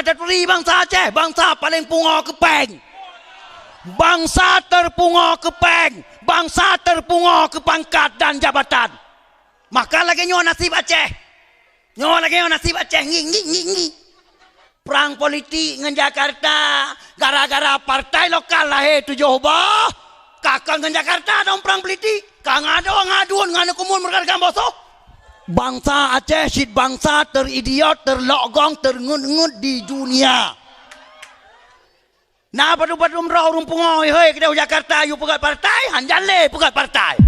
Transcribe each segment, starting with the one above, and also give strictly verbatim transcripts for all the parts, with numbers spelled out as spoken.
Taturi bansa Aceh, bansa paleng pungo keu péng. Bansa terpungo keu péng, bansa terpungo keu pangkat dan jabatan. Maka lagèe nyoe nasib Aceh. Nyoe lagèe nyoe nasib Aceh. Ngi, ngi, ngi, ngi. Prang politik ngon Jakarta, gara-gara partai lokal lahé tujoh boh. Ka kon ngon Jakarta dong prang politik. Ka ngadong ngadun ngon kumul meureuka bosoh. Bansa Aceh cit bansa teridiot, terlokgong, teungeut-ngeut di dunia. Na padum-padum droe ureueng pungo, hei, keudeh u Jakarta, yue peugöt partai, hanjan lé peugöt partai.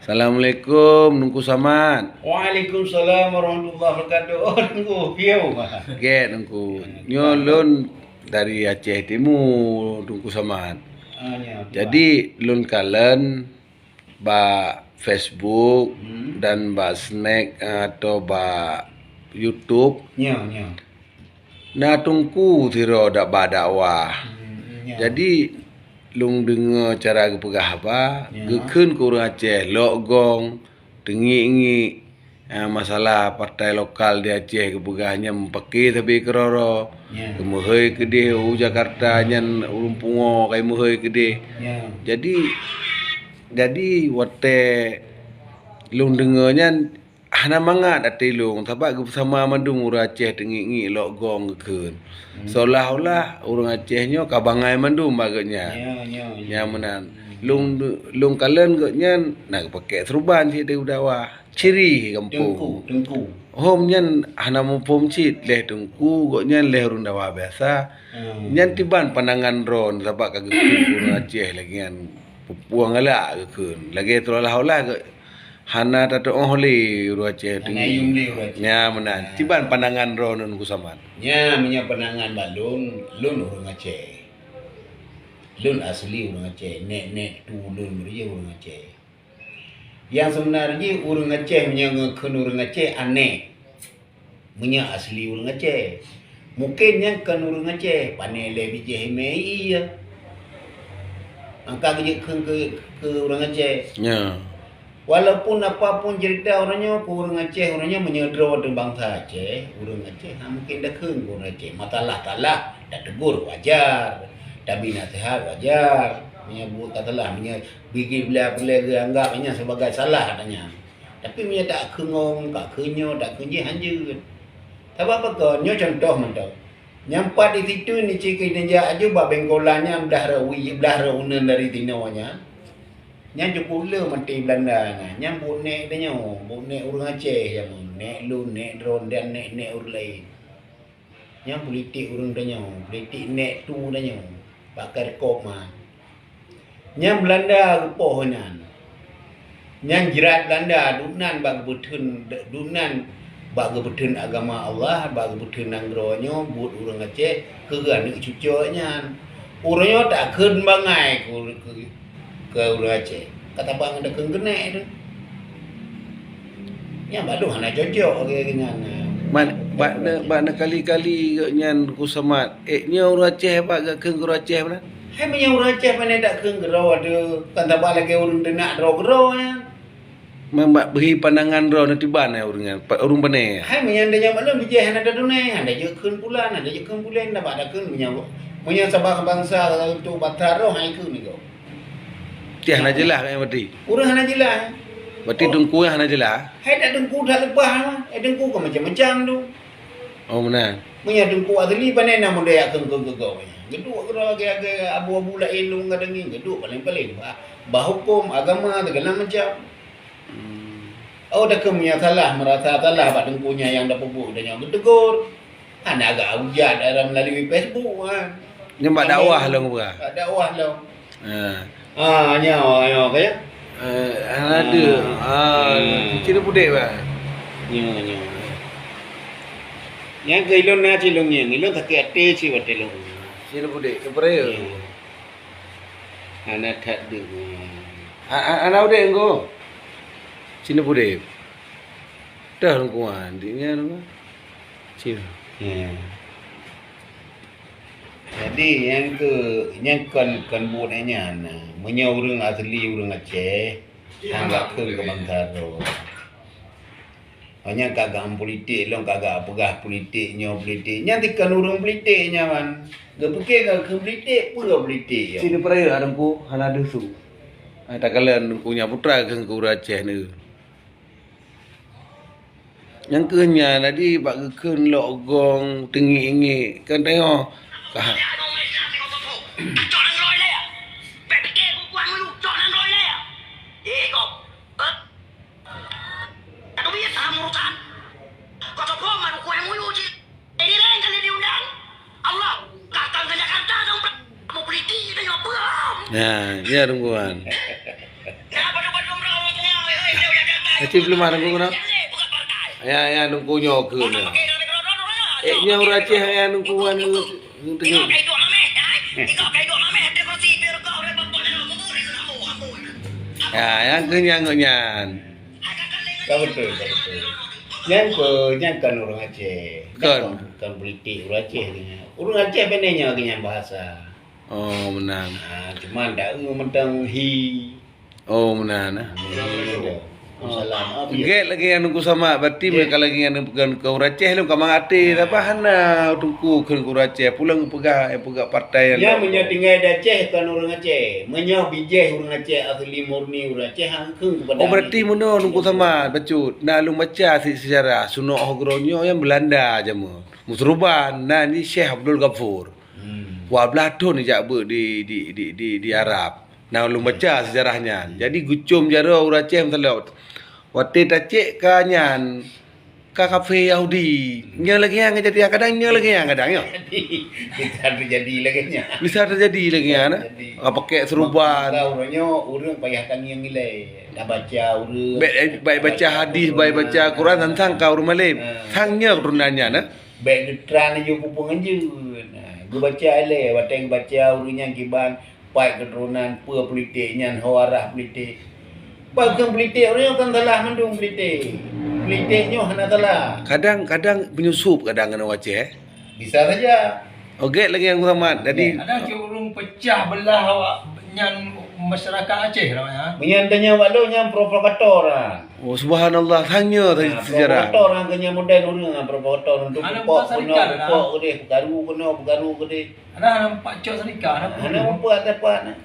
Assalamualaikum, Teungku Samad. Waalaikumsalam warahmatullahi wabarakatuh. Oh, Teungku, piye, Mak? Gét, Teungku. Nyoe lôn dari Aceh Timu, Teungku Samad. Ah, ya, Pak. Jadi, lôn kalon bak Facebook Hmm. dan bak Snake, eh, atau bak YouTube. Ya, ya. Na teungku sidroe dak ba dakwah. Hmm, ya. Jadi, lôn deungoe cara geupeugah haba, Ya. geukheun keu ureueng Aceh, lok gong, teungiek-ngiek, eh, masalah partai lokal di Aceh geupeugah nyan meupaké sabe keudroe-droe. Ya. Geumeuhôi keudeh u Jakarta nyan ureueng pungo kai meuhôi keudeh. Ya. Jadi, jadi watèe lôn deungoe nyan, hana mangat até lôn, sabab geupeusama mandum ureueng Aceh teungiek-ngiek lok gong geukheun. Hmm. Seolah-olah ureueng Aceh nyoe ka bangai mandum bak geuh nyan. Ya, ya, ya. Nyan meunan. Hmm. Lôn, lôn kalon geuh nyan na geupaké seuruban cit di dakwah. Ciri gampông. Teungku, teungku. Hom nyan hana muphom cit lé teungku, geuh nyan lé ureueng dakwah biasa. Hmm. Nyan tiban pandangan droen sabab ka geukheun ureueng Aceh lagèe nyan. Peue-peue galak geukheun. Lagèe seolah-olah geuh hana tatu'oh lé ureueng Aceh teungiek. Hana yuem lé ureueng Aceh. Nyan meunan. Ah. Tiban pandangan droeneuh Teungku Samad. Nyan meunyoe pandangan bak lôn, lôn ureueng Aceh. Lôn asli ureueng Aceh. Nèk-nèk tu lôn meureujeue ureueng Aceh. Nyang seubeuna jih ureueng Aceh meunyoe geukheun ureueng Aceh aneh. Meunyoe asli ureueng Aceh. Mungken nyan kon ureueng Aceh, pane lé bijéh mé ie. Maka geujeuet kheun keu, keu ureueng Aceh. Ya. Walaupun apapun cerita ureueng nyoe, keu ureueng Aceh, ureueng nyoe meunyoe droe teuh bansa Aceh, ureueng Aceh hana mungken takheun keu ureueng Aceh. Matalah-talah, tategur wajar, tabi naseuhat wajar. Meunyoe buet ka salah, meunyoe bigi bela peureulèe geuanggap nyan sebagai salah ata nyan. Tapi meunyoe takheun ngong, takheun nyoe, takheun jih hanjeuet. Sabab pakon? Nyoe cuntoh mantong. Nyang pat di situ ni cit keu neujak aju bak Bengkolan nyan blah rawi, blah rot uneun dari tinoe nyan. Nyan cukup le maté Belanda nyan. Nyan buet nèk tanyoe, buet nèk ureueng Aceh jameun. Nèk lôn, nèk droen dan nèk-nèk ureueng laén. Nyan politik ureueng tanyoe, politik nèk tu tanyoe, bak keu rukok man. Nyan Belanda geupoh inan. Nyan jrat Belanda, dum nan bak geubeuteun, dum nan bak geubeuteun agama Allah, bak geubeuteun nanggroe nyoe, buet ureueng Aceh keu aneuk cucoe nyan. Ureueng nyoe takheun bangai keu, keu, keu ureueng Aceh. Ka tabang takheun keuneuk tu. Nyan baru hana cocok lagèe nyan. Man, bak ne, bak ne kali-kali geuh nyan Teungku Samad. Eh, nyoe ureueng Aceh bak geukheun keu ureueng Aceh meunan? Hai meunyoe ureueng Aceh pane takheun keudroe tu, kan tabak lagèe ureueng teunak droe keudroe nyan. Man bak beuhi pandangan droe neuh tiban ureueng nyan, pa-, ureueng pane. Hai meunyoe tanyoe maklum bijéh hana tatuné, hana jeuet kheun pulan, hana jeuet kheun pulan, tabak takheun meunyoe, meunyoe sabab bansa untuk batra roh hai kheun nyoe. Cit hana jeulaih kan berarti? Ureueng hana jeulaih. Berarti teungku nyan hana jeulaih? Hai dak teungku that leupah lah. Eh, teungku ka macam-macam tu. Oh, meunan. Meunyoe teungku asli pane na model yak keu-keu geugoe. Geuduek keudroe lagèe-lagèe abu-abu laén lôn ka deungi, geuduek paleng-paleng bah, bah huköm, agama, segala macam. Hmm. Oh, takheun meunyoe salah, meurasa salah bak teungku nyan nyang tapeubuet, tanyoe geutegur. Hana agak hujat dalam melalui Facebook, ha. Nyan bak dakwah lôn, bra. Bak dakwah lôn. Ha. Ah, nyoe, nyoe, ka ya? Eh, hana ada. Ah. Ah, hmm. Cina pudek, bra. Nyoe, nyoe. Nyang keu ilôn na cit lôn ngieng, ilôn sakét até cit watèe lôn. Cina pudek, keu peuraya. Nyoe. Hana that deuh. A-, a-, hana udép, Teungku. Cina pudek. Dah lingkungan, di nya lingkungan. Cina. Ya. Jadi, nyang keu, nyang kon, kon buet nyan. Meunyoe ureueng asli ureueng Aceh, hana keu keu bansa droe. Banyak kagak politik, lôn kagak peugah politik nyoe politik. Nyan dikon ureuëng politik nyan. Geupike keu politik, peue politik nyoe? Sini peuraya, Teungku, hana deuh su. Hai, takalon Teungku nyan putra keu Teungku Aceh ni. Nyang keuh nyan tadi bak geukheun lok gong teungiek-ingiek kan tanyoe. Ka. Nah, ya tungguan. Aci belum ada guna. Ya, ya nunggu nyoe keu nyoe. Eh, nyoe ureuëng Aceh ya nungguan. Ya, yang keu nyang nyan. Ka beutôi, ka beutôi. Nyan keu, nyan kan ureuëng Aceh. Kan. Kan, kan politik ureuëng Aceh nyan. Ureuëng Aceh bene nyoe lagèe nyan bahasa. Oh, meunan. Ah, cuma ndak mantong hi. Oh, meunan, eh. Assalamualaikum. Gét lagèe nyang Teungku Samad, berarti mereka lagèe nyang bukan ke ureuëng Aceh lom ka mangat até, tapi hana Teungku kheun ke ureuëng Aceh, pulang peugah, eh, peugah partai nyang. Ya, meunyoe tinggai di Aceh kon ureuëng Aceh. Meunyoe bijéh ureuëng Aceh asli murni ureuëng Aceh, hang kheun kepada. Oh, berarti meunoe Teungku Samad, bacut. Nah, lôn baca si sejarah, sunok ho geuronyoe nyang Belanda jameun. Musuruban, nah ni Syekh Abdul Ghafur. Hmm. Dua belas thon jak beuet di, di, di, di, di Arab. Nah, ulôn baca sejarah nyan. Jadi geucom jaroe ureuëng Aceh meusalot. Watèe tacek ka nyan, ka kafé Yahudi. Nyoe lagèe nyan jadi kadang nyoe lagèe nyan kadang nyoe. Bisa terjadi lagèe nyan. Bisa terjadi lagèe nyan, eh? Jadi, ka pakai seruban. Maka ureuëng nyoe ureuëng payah tangieng ilèe. Dah baca ureuëng. Baik, baik baca hadis, baik baca Quran, sang-sang ka ureuëng malém. Ha. Sang nyoe keturunan nyan, eh? Bèk geutran laju peue-peue ngon jeuet. Nah, geubaca ilèe, watèe geubaca ureuëng nyan kiban, pat keuturonan, peue politik nyan, ho arah politik. Bah kheun politik, ureuëng nyoe kan salah mandum politik. Politik nyoe hana salah. Kadang-kadang menyusup kadang ngon ureuëng Aceh, eh? Bisa saja. Oh, gét lagèe nyang Teungku Samad. Jadi, ada cit ureuëng pecah belah awak nyan masyarakat Aceh namanya. Meunyan tanya bak lôn nyan provokator lah. Oh, subhanallah, sang nyoe tadi sejarah. Provokator nyan keu nyan model ureuëng nyan provokator untuk pupok keunoe, pupok keudeh, peukaru keunoe, peukaru keudeh. Ada, ada empat cok serika, ada. Hana mupat tepat nah.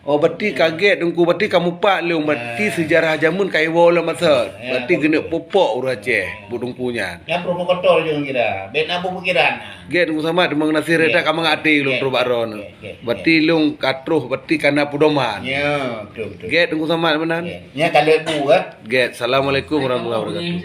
Oh, berarti kaget Teungku, berarti kamu pat lôn, berarti sejarah jameun ka iwoe lom masa. Ya, berarti keuneuk pupok ureuëng Aceh, buet Teungku nyan. Nyan provokator jeuet kira. Bèk na peupikiran. Gét Teungku Samad, terima kasih reda ka mangat até lôn troh bak droeneuh. Gét, gét, gét. Berarti lôn ka troh, berarti ka na peudoman. Ya, betul, betul. Gét Teungku Samad meunan. Gét. Nyan ka lheueh bu, eh. Gét. Assalamualaikum warahmatullahi wabarakatuh.